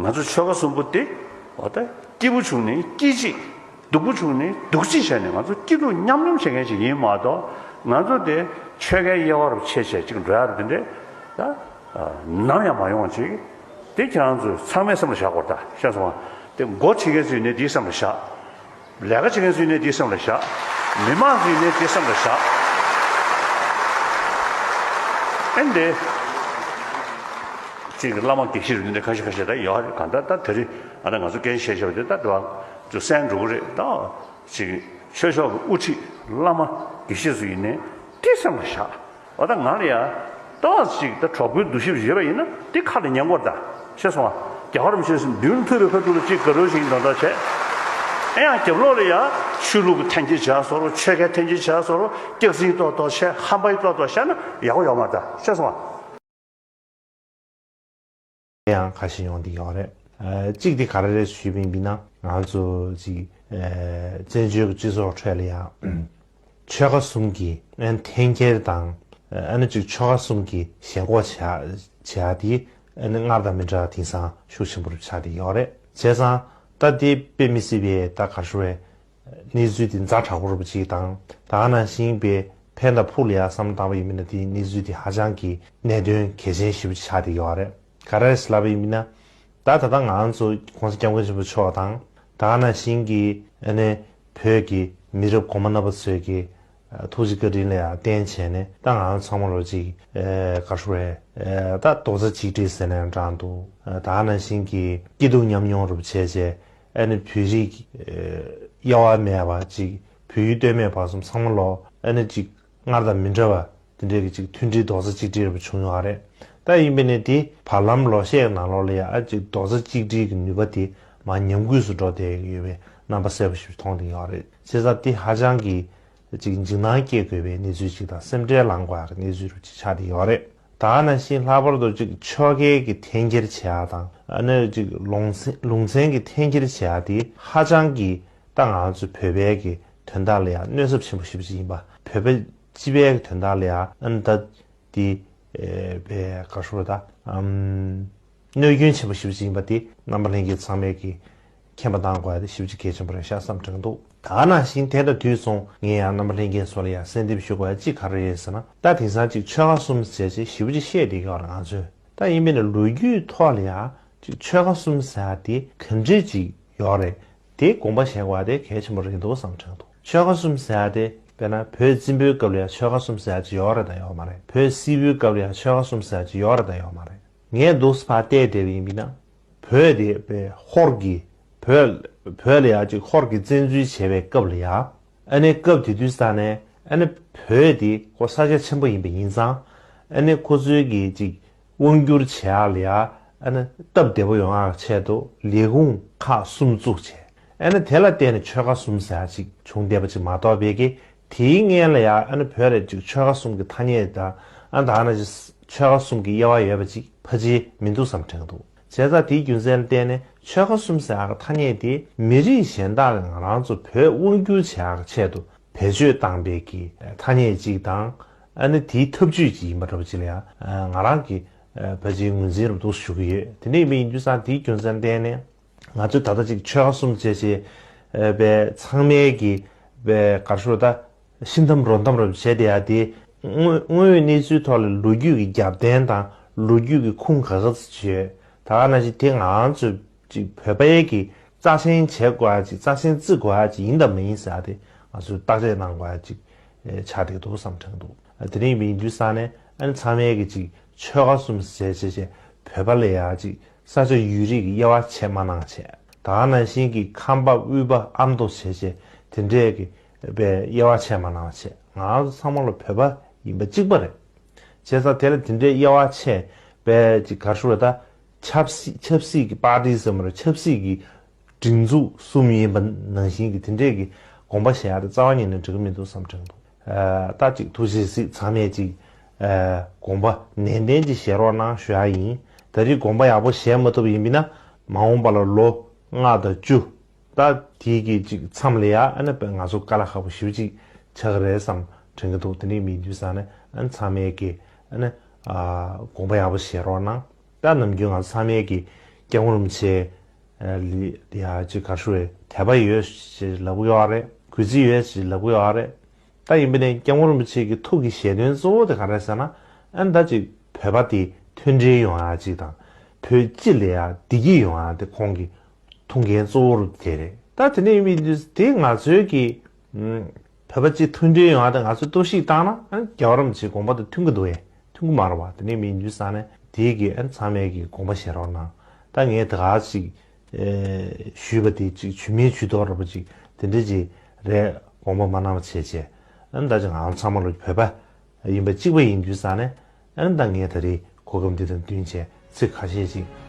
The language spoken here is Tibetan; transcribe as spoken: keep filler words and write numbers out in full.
ང་ཚོ་ཆོལ་ཁ་གསུམ་པོ་དེ་འོ་ད་སྐྱིད་པོ་བྱུང་ནས་སྐྱིད་ཅིག་སྡུག་པོ་བྱུང་ནས་སྡུག་ཅིག་བྱས་ནས་ང་ཚོ་སྐྱིད་སྡུག་མཉམ་མཉམ་བྱེད་མཁན་ཞིག་ཡིན་མ་གཏོགས། ང་ཚོ་དེ་ཆོལ་ཁའི་དབྱེ་བ་རུ་ཕྱེ་བྱས་ཅིག་འགྲོ་ཡ་རུ་དེ་འདྲས་ད་ནམ་ཡང་མ་ཡོང་བ་ཅིག་དེ་ཁྱེད་རང་ཚོས་ཚང་མས་སེམས་ལ་བཞག་དགོས་རེད། ད་ཤེས་སོང་ང་། དེ་སྒོ་ཕྱེ་མཁན་ཚོས་ནས་དེའི་སེམས་ལ་བཞག་ལས་ཀ་བྱེད་མཁན་ཚོས་ནས་དེའི་སེམས་ལ་བཞག་མི་མང་ཚོས་ནས་དེའི་སེམས་ལ་བཞག་ཨེ་འདི། ཅིག་བླ་མ་དགེ་བཤེས་རུ་འདི་འདྲ་ཁ་ཤས་ཁ་ཤས་ད་ཡོད་རེད། གང་ལྟར་ད་དེ་རིང་ཨ་ན་ང་ཚོ་རྒན་ཤས་ཤས་པ་དེ་ད་དུ་ཚོ་གསན་འགྲོ་གི་རེད། ད་ཅིག་ཆོས་ཕྱོགས་ཀྱི་དབུ་ཁྲིད་བླ་མ་དགེ་བཤེས་ཚོ་ཡིན་ནའི་དེ་སེམས་ལ་བཞག་འོ་ད་ང་ལ་ཡ་ཏོག་ཅིག་ད་གྲོགས་པོའི་འདུ་ཤེས་ཡོད་པ་ཡིན་ན་དེ་ཁ་ལ་ཉན་དགོས་རེད། ད་ཤེས་སོང་ང་། རྒྱལ་བ་རིན་པོ་ཆེ་མདུན་ཐུག་པའི་ཁ་ཐུག་ལ་ཅིག་དགའ་རོལ་ཞིག་འདོན་ཐག་བྱས། ཨེ་ཡང་རྒྱབ་ལོགས་ལ་ཡ་ཆོས་ལུགས་ཀྱི་འཐེན་འཁྱེར་བྱས་སོ་རུ་ཆོལ་ཁའི་འཐེན་འཁྱེར་བྱས་སོ་རུ་སྐྱག་རྫུན་ཏོག་ཏོག་བཤད། ཧམ་པ་ཏོག་ཏོག་བཤད་ན་ཡག་པོ་ཡོད་མ་རེད། ད་ཤེས་སོང་ང་། ཡང་ཁ་ཤས་ཡོང་གི་ཡོད་རེད། ཨ་གཅིག་དེ་ག་རེ་རེད་ཞུས་པ་ཡིན་ན་ང་ཚོ་ཅིག་ཨ་བཙན་བྱོལ་གྱི་སྤྱི་ཚོགས་ཁྲོད་ལ་ཡང་ཆོལ་ཁ་གསུམ་གྱི་ཨ་འཐེན་འཁྱེར་དང་ཨ་ནི་ཅིག་ཆོལ་ཁ་གསུམ་གྱི་ཞེན་ཁོག་བྱ་བྱ་དེ་ཨ་ནི་སྔར་དང་མི་འདྲ་དེང་སང་ཤུགས་ཆེན་པོ་རུ་ཆགས་བསྡད་ཡོད་རེད། བྱས་ཙང་ད་དེ་དཔེ་མི་སྲིད་པའི་ད་ག་རེ་ཞུ་དགོས་རེད། གནས་ཚུལ་དེ་ཛ་དྲག་པོ་རུ་ཅིག་དང་ད་ག་ནང་བཞིན་པའི་ཕན་དང་ཕུགས་ལ་ཡང་བསམ་བློ་བཏང་བ་ཡིན་མིན་ན་དེའི་གནས་ཚུལ་དེ་ཧ་ཅང་གི་གནད་དོན་གལ་ཆེན་ཞེ་པོ་ཅིག་ཆགས་བསྡད་ཡོད་རེད། ག་རེ་ཟེར་ལབ་པ་ཡིན་མིན་ན་ད་ད་ལྟ་ང་ཚོ་༸གོང་ས་༸སྐྱབས་མགོན་ཆེན་པོ་མཆོག་དང་ད་ག་ནང་བཞིན་གྱི་ཨ་ནི་བོད་ཀྱི་མི་རབས་གོང་མ་རྣམ་པ་ཚོས་ཀྱི་ཐུགས་རྗེ་བཀའ་དྲིན་ལ་ཡང་བརྟེན་བྱས་ནས་ད་ང་ཚང་མ་ལོ་ཅིག་ཨེ་ག་རེ་ཞུ་དགོས་རེད། ཨེ་ད་རྡོག་རྩ་གཅིག་སྒྲིལ་ཟེར་ནའང་འདྲ་འདུག་ཨེ་ད་ག་ནང་བཞིན་གྱི་སྐྱིད་སྡུག་མཉམ་མྱོང་རུ་བྱས་བྱས་ཨ་ནི་བོད་རིགས་ཨེ་དབྱེ་བ་མེད་པ་ཅིག་བོད་ཡུལ་སྟོད་སྨད་བར་གསུམ་ཚང་མ་ལོ་ཨ་ནི་ཅིག་སྔར་དང་མི་འདྲ་བ་དེ་འདྲའི་གི་ཅིག་མཐུན་སྒྲིལ་རྡོག་རྩ་གཅིག་སྒྲིལ་རུ་བྱུང་ཡོད་རེད། ད་ཡིན་པས་ནས་དེ་བར་ལམ་ལོ་ཤས་ནང་ལོགས་ལ་ཡང་ཨ་ཅིག་རྡོག་རྩ་གཅིག་སྒྲིལ་གྱི་ནུས་པ་དེ་མར་ཉམས་རྒུད་སུ་འགྲོ་བསྡད་ཡོད་པའི་རྣམ་པ་གསལ་པོ་ཞིག་མཐོང་བསྡད་ཡོད་རེད། བྱས་ཙང་དེ་ཧ་ཅང་གི་ཅིག་འཇིགས་སྣང་སྐྱེ་དགོས་པའི་གནས་ཚུལ་ཅིག་དང་སེམས་ཁྲལ་ལངས་དགོས་ཡག་གི་གནས་ཚུལ་རུ་ཅིག་ཆགས་བསྡད་ཡོད་རེད། ད་ག་ནང་བཞིན་ལྷག་པར་དུ་ཅིག་ཆོལ་ཁའི་གི་འཐེན་འཁྱེར་བྱེད་ཡག་དང་ཨ་ནི་ཅིག་ལུང་ཚན་ལུང་ཚན་གྱི་འཐེན་འཁྱེར་བྱེད་ཡག་དེ་ཧ་ཅང་གི་ད་ང་ཚོ་བོད་པའི་གི་དོན་དག་ལ་ཡང་གནོད་ཚབས་ཆེན་པོ་ཞེ་པོ་ཅིག་ཡིན་པ། བོད་པ་སྤྱི་པའི་གི་དོན་དག་ལ་ཡང་ཨ་ནི་ད་དེ་ཨེ་བའི་ག་རེ་ཞུ་དགོས་རེད། ད་ཨམ། གནོད་སྐྱོན་ཆེན་པོ་ཞེ་པོ་ཅིག་ཡིན་པ་དེ་རྣམ་པ་ལྷན་རྒྱས་ཚང་མས་ཀྱིས་མཁྱེན་པ་གནང་དགོས་ཡ་དེ་ཞེ་པོ་ཅིག་གལ་ཆེན་པོ་རེད་ཤག་བསམ་དྲན་འདུག་ད་ག་ནང་བཞིན་དེ་དང་དུས་མཚུངས་ངས་ཡང་རྣམ་པ་ལྷན་རྒྱས་ཚོ་ལ་ཡང་གསལ་འདེབས་ཞུ་དགོས་ཡ་གཅིག་ག་རེ་རེད་ཟེར་ན། ད་དེང་སང་ཅིག་ཆོལ་ཁ་གསུམ་ཟེར་བྱས་ཞེ་པོ་ཅིག་བཤད་བསྡད་ཀྱི་ཡོད་རེད་ང་ཚོས། ད་ཡིན་པས་ན་ལོ་རྒྱུས་ཐོག་ལ་ཡང་ཅིག་ཆོལ་ཁ་གསུམ་ཟེར་ཡ་དེ་ག་འདྲས་ཅིག་ཡོད་རེད། དེ་དགོངས་པ་བཞེས་དགོས་ཡ་དེ་གལ་ཆེན་པོ་རེད་འདུག་བསམ་དྲན་འདུག་ཆོལ་ཁ་གསུམ་ཟེར་ཡ་དེ་དཔེར་ན་བོད་བཙན་པོའི་སྐབས་ལ་ཡང་ཆོལ་ཁ་གསུམ་ཟེར་ཡ་ཅིག་ཡོད་རེད་དང་ཡོད་མ་རེད། བོད་སིལ་བུའི་སྐབས་ལ་ཡང་ཆོལ་ཁ་གསུམ་ཟེར་ཡ་ཅིག་ཡོད་རེད་དང་ཡོད་མ་རེད། ངས་འདུག་སེ་ཕར་བལྟས་བསྡད་པ་ཡིན་པ་ཡིན་ན། བོད་དེ་བའི་ཧོར་གྱི་བོད་བོད་ལ་ཡང་ཅིག་ཧོར་གྱིས་བཙན་འཛུལ་བྱས་པའི་སྐབས་ལ་ཡང་ཨ་ནི་སྐབས་དེ་དུས་ས་ནས་ཨ་ནི་བོད་དེ་ཁོ་ས་ཆ་ཆེན་པོ་ཡིན་པ་ཡིན་ཙང་ཨ་ནི་ཁོ་ཚོའི་གི་ཅིག་དབང་བསྒྱུར་བྱེད་ཡག་ལ་ཡང་ཨ་ནི་སྟབས་བདེ་པོ་ཡོང་ཡག་ཆེད་དུ་ལས་ཁུངས་ཁག་གསུམ་བཙུགས་བྱས། ཨ་ནི་དེ་ལ་བརྟེན་ནས་ཆོལ་ཁ་གསུམ་ཟེར་ཡག་ཅིག་བྱུང་བསྡད་པ་ཅིག་མ་གཏོགས་པའི་གི་དེའི་སྔོན་ལ་ཡང་ཨ་ནི་བོད་ལ་ཅིག་ཆོལ་ཁ་གསུམ་གྱི་ཐ་སྙད་དང་ཨ་ད་ཨ་ན་ཅིག་ཆོལ་ཁ་གསུམ་གྱི་དབྱེ་བ་ཡོད་པ་ཅིག་ཕལ་ཆེར་མི་འདུག་བསམ་དྲན་འདུག་བྱས་ཙང་དེའི་རྒྱུ་མཚན་ལ་བརྟེན་ནས་ཆོལ་ཁ་གསུམ་ཟེར་ཡག་གི་ཐ་སྙད་དེ་མི་རིགས་གཞན་དག་ལ་ང་རང་ཚོ་བོད་དབང་བསྒྱུར་བྱེད་ཡག་གི་ཆེད་དུ་བེད་སྤྱོད་བཏང་པའི་གི་ཐ་སྙད་ཅིག་དང་ཨ་ནི་དེའི་ཐབས་ཇུས་ཅིག་ཡིན་པ་འདྲ་པོ་ཅིག་ལ་ཡང་ང་རང་གིས་ཕལ་ཆེར་ངོས་འཛིན་རབ་ཏུ་ཞུ་གི་ཡོད། དེ་འདྲ་ཡིན་པ་ཡིན་དུས་ཙང་དེའི་རྒྱུ་མཚན་ལ་བརྟེན་ནས། ང་ཚོས་ད་ལྟ་ཅིག་ཆོལ་ཁ་གསུམ་བྱས་བྱས་པའི་ཚང་མའི་གི་པའི་ག་རེ་ཞུ་ད་ཤི་འཐམ་རོ་འཐམ་རོ་བྱས་བསྡད་ཡ་དེ་དངོས་དངོས་ཡོད་གནས་ཚུལ་ཐོག་ལ་ལོ་རྒྱུས་ཀྱི་རྒྱབ་རྟེན་དང་ལོ་རྒྱུས་ཀྱི་ཁུངས་ག་ག་ཚོད་ཡོད། ད་ག་ནང་བཞིན་དེ་ང་ཚོས་ཅིག་བོད་པའི་གི་རྩ་ཆེན་བྱེད་དགོས་ཡ་ཅིག་རྩ་ཆེན་བརྩི་དགོས་ཡ་ཅིག་ཡིན་དང་མ་ཡིན་ཟེར་ཡ་དེ་ང་ཚོས་བརྟག་དཔྱད་གནང་དགོས་ཡ་ཅིག་ཆགས་བསྡད་འདུག་བསམ་དྲན་འདུག་དེ་རིང་མིན་དུས་ས་ནས་ཨ་ནི་ཚང་མས་གི་ཅིག་ཆོལ་ཁ་གསུམ་ཟེར་བྱས་བྱས་བོད་པ་ལ་ཡ་ཅིག་ས་ཆ་ཡུལ་རིས་ཀྱི་དབྱེ་བ་ཕྱེ་མ་གནང་བྱས། ད་ག་ནང་བཞིན་གྱི་ཁམས་པ་དབུས་པ་ཨ་མདོ་བྱས་བྱས་དེ་འདྲས་ཀྱི་པའི་དབྱེ་བ་ཕྱེ་མ་གནང་བྱས། ང་ཚོ་ཚང་མ་ལ་བོད་པ་ཡིན་པ་གཅིག་པ་རེད། བྱས་ཙང་དེ་ལ་དེ་འདྲའི་དབྱེ་བ་ཕྱེ་པའི་ཅིག་ག་རེ་ཞུ་རེད་ད། ཆབ་སྲིད་ཆབ་སྲིད་ཀྱི་པར་ཊི་ཟེར་མ་རེད། ཆབ་སྲིད་ཀྱི་སྒྲིག་འཛུགས་གསུམ་ཡིན་པ་ནང་བཞིན་གྱི་དེ་འདྲས་ཀྱི་དགོངས་པ་བཞེས་ཡ་དེ་རྩ་བ་ཉིད་ནས་འགྲིག་གི་མི་འདུག་བསམ་དྲན་འདུག་ད་ཅིག་ཐུགས་རྗེ་གཟིགས། ཚང་མས་ཅིག་དགོངས་པ་ནན་ཏན་ཅིག་བཞེས་རོགས་གནང་ཞུ་ཡ་ཡིན། ད་རེས་དགོངས་པ་ཡག་པོ་བཞེས་མ་ཐུབ་པ་ཡིན་པ་ན་མ་འོངས་པ་ལ་ལོ་ལྔ་དང་བཅུ་ད་དེའི་གི་ཅིག་མཚམས་ལ་ཡ་ཨ་ནི་ང་ཚོ་དཀའ་ལས་ཁག་པོ་ཞེ་པོ་ཅིག་ཆགས་ཀྱི་རེད་བསམ་དྲན་གྱི་འདུག་དེ་འདྲས་མིན་དུས་ས་ནས་ཨ་ནི་ཚང་མས་ཀྱི་ཨ་ནི་དགོངས་པ་ཡག་པོ་བཞེས་རོགས་གནང་། ད་ནམ་རྒྱུན་ང་ཚོ་ཚང་མས་ཀྱི་ སྐྱབས་མགོན་རིན་པོ་ཆེ་ལ་ཡ་ཅིག་ག་རེ་ཞུ་རེད། དད་པ་ཡོད་ཞེས་ལབ་ཀྱི་ཡོད་རེད། གུས་བརྩི་ཡོད་ཞེས་ལབ་ཀྱི་ཡོད་རེད། ད་ཡིན་པ་ནས་སྐྱབས་མགོན་རིན་པོ་ཆེ་གི་ཐུགས་ཀྱི་བཞེད་དོན་གཙོ་བོ་དེ་ག་རེ་ཟེར་ན། ཨ་ནི་ད་ཅིག་བོད་པ་དེ་མཐུན་སྒྲིལ་ཡོང་ཡ་ཅིག་དང་། བོད་སྤྱི་ལ་ཡ་བདེ་སྐྱིད་ཡོང་ཡ་དེ་ཁོང་གི་ཐུགས་འགན་གཙོ་བོ་དེ་རེད། ད་དེ་ནས་ཡིན་པའི་དུས་དེ་ང་ཚོའི་གི་ཨམ། བོད་པ་སྤྱི་མཐུན་སྒྲིལ་ཡོང་བ་དེ་ང་ཚོས་གཏོར་བཤིག་བཏང་ན། ཨ་ནི་རྒྱལ་བ་རིན་པོ་ཆེའི་དགོངས་པ་དང་མཐུན་གྱི་འདུག་ཨེ། མཐུན་གྱི་མ་རེད་པ། དེ་ནས་མི་འདུས་ས་ནས་དེའི་གི་ཨ་ནི་ཚང་མས་གི་དགོངས་པ་བཞེས་རོགས་གནང་། ད་ངས་ད་ག་ཅིག་ཨེ་ཞུས་པ་དེ་ཅིག་ཇུས་མེད་ཇུས་གཏོགས་རེད་པ། ཅིག་དེ་འདྲ་ཅིག་རེད། དགོངས་པ་མ་གནང་བ་བྱས་བྱས། ཨ་ནི་ད་ཅིག་ང་ཚང་མ་ལོ་བོད་པ་ཡིན་པ་གཅིག་པ་ཡིན་དུས་ས་ནས། ཨ་ནི་ད་ངས་ད་རེས་གོ་སྐབས་འདི་དང་བསྟུན་བྱས་ཚིག་ཁ་ཤས་ཅིག་